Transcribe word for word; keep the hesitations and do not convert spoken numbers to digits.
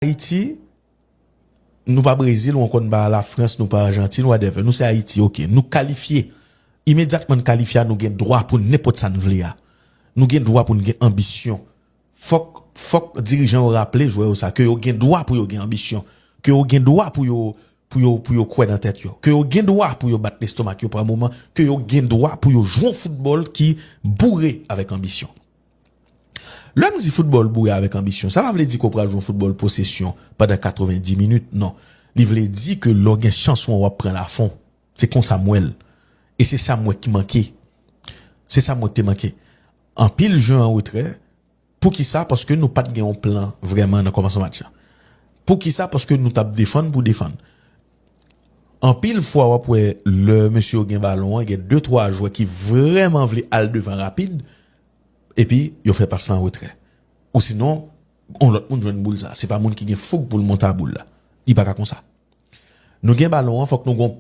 Ayiti, nou pa Brezil, ou ankò n pa Lafrans, nou pa Ajantin, whatever. Nou se Ayiti, ok. Nou kalifye. Imedyatman n kalifye a, nou gen dwa pou nenpòt sa n vle a. Nou gen dwa pou n gen anbisyon. Fòk, fòk dirijan yo raple jwè yo sa, ke yo gen dwa pou yo gen anbisyon, ke yo gen dwa pou yo, pou yo, pou yo kwè nan tèt yo, ke yo gen dwa pou yo bat lestomak yo pa moman, ke yo gen dwa pou yo jwe yon foutbòl ki boure avèk anbisyon. Lè m di foutbòl boure avèk anbisyon, sa pa vle di ke w pral jwe yon foutbòl posesyon pandan katrevenndis minit, non. Li vle di ke lè w gen chans ou an, w ap pran l afon. Se konsa m wè l. E se sa m wè ki manke. Se sa m wè ki te manke. Anpil jwè an retrè. Poukisa? Paske nou pa t gen yon plan vrèman nan kòmansman match la. Poukisa? Paske nou t ap defann pou defann. Anpil fwa, w ap wè lè mesye yo gen balon an, gen de twa jwè ki vrèman vle al devan rapid, epi yo fè pas la an retrè. Ou sinon, yon lòt moun jwenn boul sa. Se pa moun ki gen foug pou l monte a boul la. Li pa ka konsa. Nou gen balon an, fòk nou gon